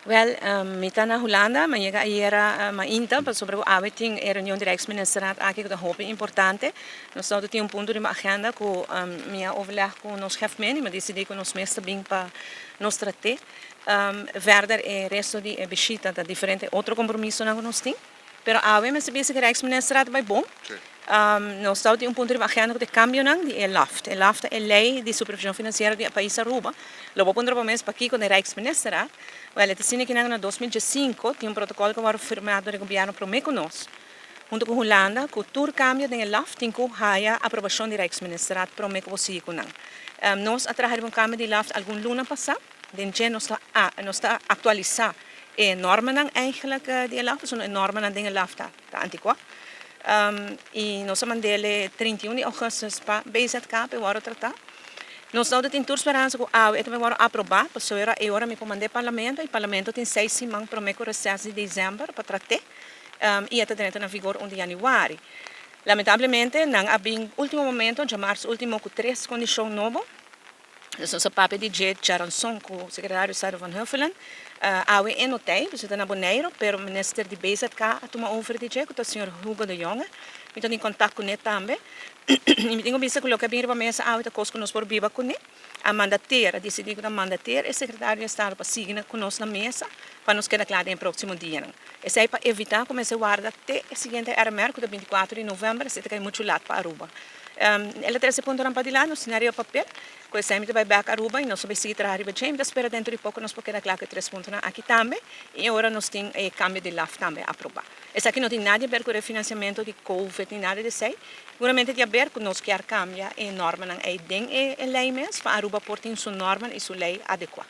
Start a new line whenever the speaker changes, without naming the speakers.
Wel, mi ta na Hulanda, mi a yega ayera mainta pasobra ku awe tin e reunion di Rijksministerraad aki ku ta hopi importante. Nos tabata tin un punto riba agenda ku mi a overleg ku nos chefmen i mi a disidí ku nos mes ta bin pa nos trat'é. Verder e resto di e bishita ta diferente otro kompromisonan ku nos tin. Pero awe mester bisa ku e Rijksministerraad ta bai bon. Nos tabata tin un punto riba agenda ku ta e kambionan di e LAFT. E LAFT ta e lei di supervision finansiero di e pais Aruba. Lo bo puntra bo mes pakiko den Rijksministerraad. Wèl, e ta asina kinan na 2015 tin un protokòl ku a wòrdu firmá dor e gobièrnu promé ku nos, huntu ku Hulanda, ku tur kambio den e LAFT tin ku haya aprobashon di Rijksministerraad promé ku bo sigui ku nan. Nos a traha riba un kambio di LAFT algun luna pasá. Den dje nos ta nos ta aktualisá e normanan eigenlijk di e LAFT, pasobra e normanan den e LAFT ta ta antikuá. I nos a mand'el 31 di ougùstùs pa BZK pa e wòrdu tratá. Nos tabata tin tur speransa ku awe e ta wòrdu aprobá, pasobra e ora mi por mand'é parlamento i parlamento tin seis siman promé ku reses di desèmber pa trat'é i e ta drenta na vigor 1 di yanüari. Lamentablemente nan a bin último momento, djamars último, ku tres kondishon nobo. Dus nos a papia di dje djaranson ku sekretario Sara van Huffelen. Awe e no tei, dus e ta na Boneiru, pero minister di BZK a tuma over di dje, ku ta señor Hugo de Jonge. Mi ta tin kontak kuné tambe. I mi tin ku bisa ku loke a bin riba mesa awe ta kos ku nos por biba kuné. A manda ter, a disidí ku ta manda ter e sekretario di estado pa sigui ku nos na mesa pa nos keda kla den e próksimo dianan. Esei pa evitá ku mester warda te e siguiente RMR ku ta 24 di novèmber, esei ta kai muchu lat pa Aruba. El a trese puntonan padilanti, nos tin ariba papel, ku esei mi ta bai bek Aruba i nos ta bai sigui traha riba dje. Mi ta spera dentro di poko nos por keda kla ku e tres puntonan aki tambe i e ora nos tin e kambio di laf tambe aprobá. Esaki no tin nada di aber ku refinanciamento di covid ni nada di esei, puramente di aber ku nos kier kambia e normanan ei den e lei mes pa Aruba por tin su norman i su lei adekuá.